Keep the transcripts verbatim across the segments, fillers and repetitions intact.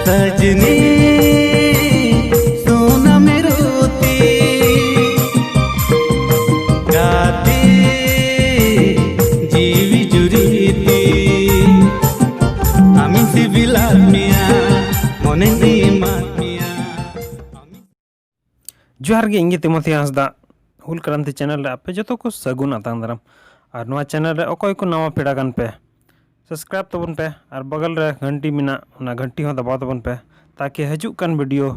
ᱥᱟᱡᱽᱱᱤ ᱥᱳᱱᱟ ᱢᱮᱨᱩᱛᱤ ᱜᱟᱛᱮ ᱡᱤᱣᱤ ᱡᱩᱨᱤᱛᱤ ᱟᱢᱤᱧ ᱥᱤᱵᱤᱞᱟᱫ ᱢᱮᱭᱟ ᱢᱚᱱᱮᱧ ᱮᱢᱟᱫ ᱢᱮᱭᱟ᱾ ᱡᱚᱦᱟᱨ ᱜᱮ, ᱤᱧ ᱜᱮ ᱛᱤᱢᱳᱛᱷᱤ ᱦᱟᱸᱥᱫᱟ᱾ ᱦᱩᱞ ᱠᱨᱟᱱᱛᱤ ᱪᱮᱱᱮᱞ ᱨᱮ ᱟᱯᱮ ᱡᱚᱛᱚ ᱠᱚ ᱥᱟᱹᱜᱩᱱ ᱟᱛᱟᱝ ᱫᱟᱨᱟᱢ᱾ ᱟᱨ ᱱᱚᱣᱟ ᱪᱮᱱᱮᱞ ᱨᱮ ᱚᱠᱚᱭ ᱠᱚ ᱱᱟᱣᱟ ᱯᱮᱲᱟ ᱠᱟᱱ ᱯᱮ, ᱥᱟᱵᱥᱠᱨᱟᱭᱤᱵ ᱛᱟᱵᱚᱱ ᱯᱮ ᱟᱨ ᱵᱟᱜᱟᱞ ᱨᱮ ᱜᱷᱟᱱᱴᱤ ᱢᱮᱱᱟᱜ, ᱚᱱᱟ ᱜᱷᱟᱱᱴᱤ ᱦᱚᱸ ᱫᱟᱵᱟᱣ ᱛᱟᱵᱚᱱ ᱯᱮ, ᱛᱟᱠᱤ ᱦᱤᱡᱩᱜ ᱠᱟᱱ ᱵᱷᱤᱰᱤᱭᱳ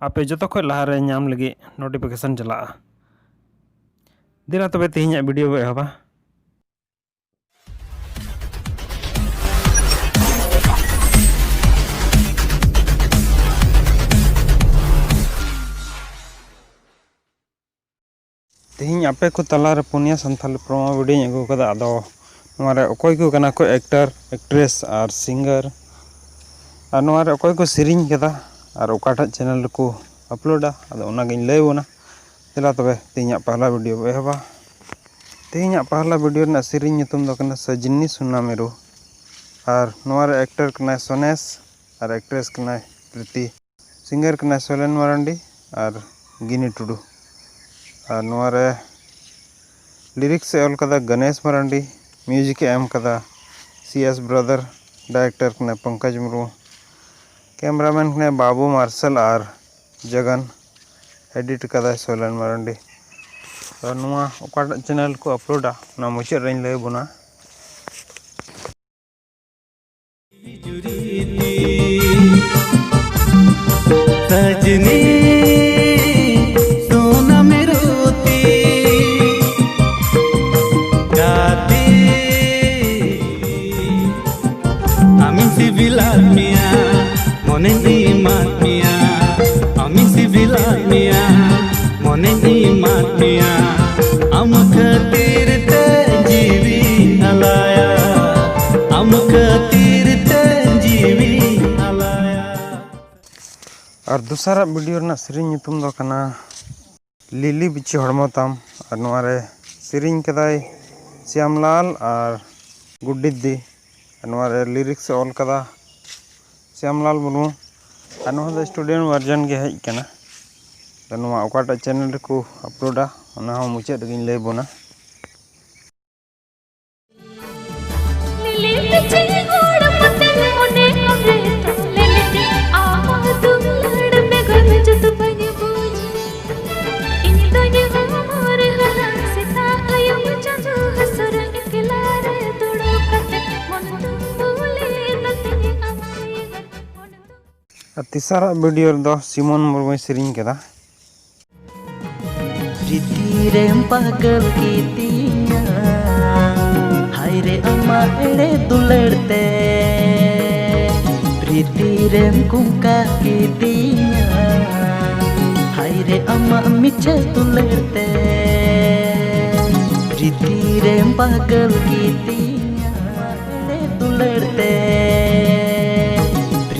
ᱟᱯᱮ ᱡᱚᱛᱚ ᱠᱷᱚᱱ ᱞᱟᱦᱟ ᱨᱮ ᱧᱟᱢ ᱞᱟᱹᱜᱤᱫ ᱱᱳᱴᱤᱯᱷᱤᱠᱮᱥᱚᱱ ᱪᱟᱞᱟᱜᱼᱟ᱾ ᱫᱮᱞᱟ ᱛᱚᱵᱮ ᱛᱮᱦᱮᱧᱟᱜ ᱵᱷᱤᱰᱤᱭᱳ ᱵᱚ ᱮᱦᱚᱵᱟ᱾ ᱛᱮᱦᱮᱧ ᱟᱯᱮ ᱠᱚ ᱛᱟᱞᱟᱨᱮ ᱯᱩᱱᱭᱟ ᱥᱟᱱᱛᱟᱞᱤ ᱯᱨᱳᱢᱳ ᱵᱷᱤᱰᱤᱭᱳᱧ ᱟᱹᱜᱩ ᱟᱠᱟᱫᱟ᱾ ᱟᱫᱚ ᱱᱚᱣᱟ ᱨᱮ ᱚᱠᱚᱭ ᱠᱚ ᱠᱟᱱᱟ ᱠᱚ ᱮᱠᱴᱟᱨ, ᱮᱠᱴᱨᱮᱥ ᱟᱨ ᱥᱤᱝᱜᱟᱨ, ᱟᱨ ᱱᱚᱣᱟ ᱨᱮ ᱚᱠᱚᱭ ᱠᱚ ᱥᱮᱨᱮᱧ ᱠᱟᱫᱟ ᱟᱨ ᱚᱠᱟᱴᱟᱜ ᱪᱮᱱᱮᱞ ᱨᱮᱠᱚ ᱟᱯᱞᱳᱰᱟ, ᱟᱫᱚ ᱚᱱᱟᱜᱤᱧ ᱞᱟᱹᱭ ᱟᱵᱚᱱᱟ᱾ ᱫᱮᱞᱟ ᱛᱚᱵᱮ ᱛᱮᱦᱮᱧᱟᱜ ᱯᱟᱦᱞᱟ ᱵᱷᱤᱰᱤᱭᱳ ᱵᱚ ᱮᱦᱚᱵᱟ᱾ ᱛᱮᱦᱮᱧᱟᱜ ᱯᱟᱦᱞᱟ ᱵᱷᱤᱰᱤᱭᱳ ᱨᱮᱱᱟᱜ ᱥᱮᱨᱮᱧ ᱧᱩᱛᱩᱢ ᱫᱚ ᱠᱟᱱᱟ ᱥᱟᱡᱽᱱᱤ ᱥᱩᱱᱟ ᱢᱮᱨᱩ, ᱟᱨ ᱱᱚᱣᱟ ᱨᱮ ᱮᱠᱴᱟᱨ ᱠᱟᱱᱟᱭ ᱥᱚᱱᱮᱥ ᱟᱨ ᱮᱠᱴᱨᱮᱥ ᱠᱟᱱᱟᱭ ᱯᱨᱤᱛᱤ᱾ ᱥᱤᱝᱜᱟᱨ ᱠᱟᱱᱟᱭ ᱥᱚᱭᱞᱮᱱ ᱢᱟᱨᱟᱱᱰᱤ ᱟᱨ ᱜᱤᱱᱤ ᱴᱩᱰᱩ᱾ ᱟᱨ ᱱᱚᱣᱟ ᱨᱮ ᱞᱤᱨᱤᱠᱥ ᱮ ᱚᱞ ᱠᱟᱫᱟ ᱜᱚᱱᱮᱥ ᱢᱟᱨᱟᱱᱰᱤ, ᱢᱤᱭᱩᱡᱤᱠ ᱮ ᱮᱢ ᱠᱟᱫᱟ ᱥᱤ ᱮᱥ ᱵᱨᱟᱫᱟᱨ, ᱰᱟᱭᱨᱮᱠᱴᱚᱨ ᱠᱟᱱᱟᱭ ᱯᱚᱝᱠᱚᱡᱽ ᱢᱩᱨᱢᱩ, ᱠᱮᱢᱨᱟᱢᱮᱱ ᱠᱟᱱᱟᱭ ᱵᱟᱵᱩ ᱢᱟᱨᱥᱟᱞ ᱟᱨ ᱡᱚᱜᱚᱱ, ᱮᱰᱤᱴ ᱠᱟᱫᱟᱭ ᱥᱚᱭᱞᱮᱱ ᱢᱟᱨᱟᱱᱰᱤ᱾ ᱛᱚ ᱱᱚᱣᱟ ᱚᱠᱟᱴᱟᱜ ᱪᱮᱱᱮᱞ ᱠᱚ ᱟᱯᱞᱳᱰᱟ, ᱚᱱᱟ ᱢᱩᱪᱟᱹᱫ ᱨᱮᱧ ᱞᱟᱹᱭ ᱟᱵᱚᱱᱟ᱾ ᱥᱟᱡᱽᱱᱤ ᱥᱳᱱᱟ ᱢᱮᱨᱩᱛᱤ ᱜᱟᱛᱮ ᱟᱢᱤᱧ ᱥᱤᱵᱤᱞᱟᱫ ᱢᱮᱭᱟ ᱢᱚᱱᱮᱧ ᱮᱢᱟᱫ ᱢᱮᱭᱟ ᱟᱢᱤᱧ ᱥᱤᱵᱤᱞᱟᱫ ᱢᱮᱭᱟ ᱢᱚᱱᱮᱧ ᱮᱢᱟᱫ ᱢᱮᱭᱟ ᱟᱢ ᱠᱷᱟᱹᱛᱤᱨ ᱛᱮ ᱡᱤᱣᱤᱧ ᱟᱞᱟᱭᱟ ᱟᱢ ᱠᱷᱟᱹᱛᱤᱨ ᱛᱮ ᱡᱤᱣᱤᱧ ᱟᱞᱟᱭᱟ᱾ ᱟᱨ ᱫᱚᱥᱟᱨᱟᱜ ᱵᱷᱤᱰᱤᱭᱳ ᱨᱮᱱᱟᱜ ᱥᱮᱨᱮᱧ ᱧᱩᱛᱩᱢ ᱫᱚ ᱠᱟᱱᱟ ᱞᱤᱞᱤ ᱵᱤᱪᱷᱤ ᱦᱚᱲᱢᱚ ᱛᱟᱢ᱾ ᱟᱨ ᱱᱚᱣᱟ ᱨᱮ ᱥᱮᱨᱮᱧ ᱠᱟᱫᱟᱭ ᱥᱭᱟᱢᱞᱟᱞ ᱟᱨ ᱜᱩᱰᱰᱤᱫᱤ᱾ ᱟᱨ ᱱᱚᱣᱟ ᱨᱮ ᱞᱤᱨᱤᱠᱥ ᱮ ᱚᱞ ᱠᱟᱫᱟ ᱥᱭᱟᱢᱞᱟᱞ ᱢᱩᱨᱢᱩ᱾ ᱟᱨ ᱱᱚᱣᱟ ᱫᱚ student version ᱜᱮ ᱦᱮᱡ ᱠᱟᱱᱟ᱾ ᱛᱚ ᱱᱚᱣᱟ ᱚᱠᱟᱴᱟᱜ channel ᱨᱮᱠᱚ uploadᱟ, ᱚᱱᱟ ᱦᱚᱸ ᱢᱩᱪᱟᱹᱫ ᱨᱮᱜᱮᱧ ᱞᱟᱹᱭ ᱵᱚᱱᱟ᱾ ᱟᱨ ᱛᱮᱥᱟᱨᱟᱜ video ᱨᱮᱫᱚ ᱥᱤᱢᱚᱱ ᱢᱩᱨᱢᱩᱭ ᱥᱮᱨᱮᱧ ᱠᱮᱫᱟ᱾ ᱯᱨᱤᱛᱤ ᱨᱮᱢ ᱯᱟᱜᱚᱞ ᱠᱤᱫᱤᱧᱟ, ᱦᱟᱭ ᱨᱮ ᱟᱢᱟᱜ ᱮᱲᱮ ᱫᱩᱞᱟᱹᱲ ᱛᱮ᱾ ᱯᱨᱤᱛᱤ ᱨᱮᱢ ᱠᱩᱝᱠᱟ ᱠᱤᱫᱤᱧᱟ, ᱦᱟᱭ ᱨᱮ ᱟᱢᱟᱜ ᱢᱤᱪᱷᱟᱹ ᱫᱩᱞᱟᱹᱲ ᱛᱮ᱾ ᱯᱨᱤᱛᱤ ᱨᱮᱢ ᱯᱟᱜᱚᱞ ᱠᱤᱫᱤᱧᱟ, ᱮᱲᱮ ᱫᱩᱞᱟᱹᱲ ᱛᱮ᱾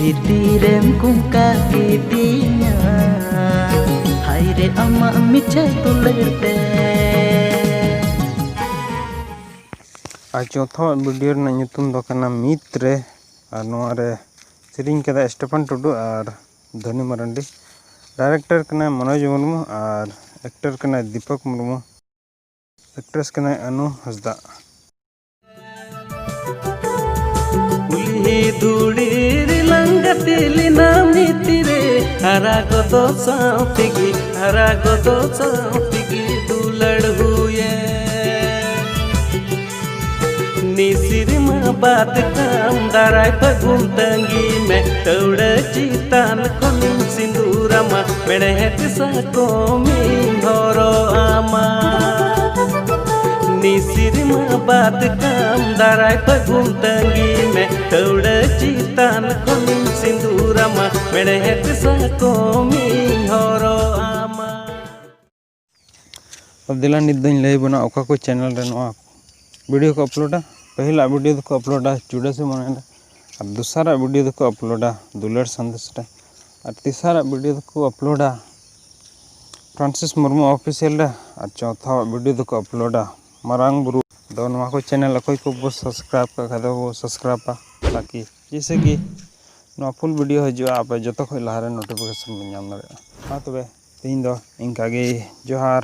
ᱯᱨᱤᱛᱤ ᱨᱮᱢ ᱠᱩᱝᱠᱟ ᱠᱤᱫᱤᱧᱟ, ᱦᱟᱭ ᱨᱮ ᱟᱢᱟᱜ ᱢᱤᱪᱷᱟᱹ ᱫᱩᱞᱟᱹᱲ ᱛᱮ᱾ ᱟᱨ ᱪᱚᱛᱷᱟᱣᱟᱜ video ᱨᱮᱱᱟᱜ ᱧᱩᱛᱩᱢ ᱫᱚ ᱠᱟᱱᱟ ᱢᱤᱛ ᱨᱮ᱾ ᱟᱨ ᱱᱚᱣᱟ ᱨᱮ ᱥᱮᱨᱮᱧ ᱠᱟᱫᱟ ᱥᱴᱮᱯᱷᱟᱱ ᱴᱩᱰᱩ ᱟᱨ ᱫᱷᱚᱱᱤ ᱢᱟᱨᱟᱱᱰᱤ᱾ Director ᱠᱟᱱᱟᱭ ᱢᱚᱱᱳᱡᱽ ᱢᱩᱨᱢᱩ ᱟᱨ actor ᱠᱟᱱᱟᱭ ᱫᱤᱯᱚᱠ ᱢᱩᱨᱢᱩ᱾ Actress ᱠᱟᱱᱟᱭ ᱟᱱᱩ ᱦᱟᱸᱥᱫᱟ᱾ ᱠᱩᱞᱦᱤ ᱫᱷᱩᱲᱤ ᱨᱮᱞᱟᱝ ᱜᱟᱛᱮ ᱞᱮᱱᱟ ᱢᱤᱫ ᱨᱮ, ᱦᱟᱨᱟ ᱜᱚᱫᱚᱜ ᱥᱟᱶ ᱛᱮᱜᱮ, ᱦᱟᱨᱟ ᱜᱚᱫᱚᱜ ᱥᱟᱶ ᱛᱮᱜᱮ ᱫᱩᱞᱟᱹᱲ ᱦᱩᱭᱮᱱ᱾ ᱱᱤᱥᱤᱨᱢᱟ ᱵᱟᱫ ᱠᱟᱢ ᱫᱟᱨᱟᱭ ᱯᱷᱟᱹᱜᱩᱱ ᱛᱟᱺᱜᱤ ᱢᱮ, ᱛᱟᱹᱣᱲᱟᱹ ᱪᱮᱛᱟᱱ ᱠᱷᱚᱱᱤᱧ ᱥᱤᱸᱫᱩᱨᱟᱢᱟ, ᱢᱮᱲᱦᱮᱫ ᱥᱟᱠᱚᱢᱤᱧ ᱦᱚᱨᱚᱜ ᱟᱢᱟ᱾ ᱱᱤᱥᱤᱨᱢᱟ ᱵᱟᱫ ᱠᱟᱢ ᱫᱟᱨᱟᱭ ᱯᱷᱟᱹᱜᱩᱱ ᱛᱟᱺᱜᱤ ᱢᱮ, ᱛᱟᱹᱣᱲᱟᱹ ᱪᱮᱛᱟᱱ ᱠᱷᱚᱱᱤᱧ ᱥᱤᱸᱫᱩᱨᱟᱢᱟ, ᱢᱮᱲᱦᱮᱫ ᱥᱟᱠᱚᱢᱤᱧ ᱦᱚᱨᱚᱜ ᱟᱢᱟ᱾ ᱛᱚ ᱫᱮᱞᱟ ᱱᱤᱛ ᱫᱚᱧ ᱞᱟᱹᱭ ᱵᱚᱱᱟ ᱚᱠᱟ ᱠᱚ channel ᱨᱮ ᱱᱚᱣᱟ video ᱠᱚ uploadᱟ᱾ ᱯᱟᱹᱦᱤᱞᱟᱜ video ᱫᱚᱠᱚ uploadᱟ ᱪᱩᱰᱟᱹᱥᱤ ᱢᱚᱱᱮ ᱨᱮ, ᱟᱨ ᱫᱚᱥᱟᱨᱟᱜ video ᱫᱚᱠᱚ uploadᱟ ᱫᱩᱞᱟᱹᱲ ᱥᱟᱸᱫᱮᱥ ᱨᱮ, ᱟᱨ ᱛᱮᱥᱟᱨᱟᱜ video ᱫᱚᱠᱚ uploadᱟ ᱯᱷᱨᱟᱱᱥᱤᱥ ᱢᱩᱨᱢᱩ official ᱨᱮ, ᱟᱨ ᱪᱚᱛᱷᱟᱣᱟᱜ video ᱫᱚᱠᱚ uploadᱟ ᱢᱟᱨᱟᱝ ᱵᱩᱨᱩ᱾ ᱟᱫᱚ ᱱᱚᱣᱟ ᱠᱚ channel ᱚᱠᱚᱭ ᱠᱚ ᱵᱚ subscribe ᱠᱟᱜ ᱠᱷᱟᱡ ᱫᱚ ᱵᱚ subscribeᱟ, ᱛᱟᱠᱤ ᱡᱮᱭᱥᱮ ᱠᱤ ᱱᱚᱣᱟ ᱯᱷᱩᱞ ᱵᱷᱤᱰᱤᱭᱳ ᱦᱤᱡᱩᱜᱼᱟ, ᱟᱯᱮ ᱡᱚᱛᱚ ᱠᱷᱚᱱ ᱞᱟᱦᱟᱨᱮ ᱱᱳᱴᱤᱯᱷᱤᱠᱮᱥᱚᱱ ᱵᱚᱱ ᱧᱟᱢ ᱫᱟᱲᱮᱭᱟᱜᱼᱟ᱾ ᱢᱟ ᱛᱚᱵᱮ ᱛᱮᱦᱮᱧ ᱫᱚ ᱤᱱᱠᱟ ᱜᱮ᱾ ᱡᱚᱦᱟᱨ᱾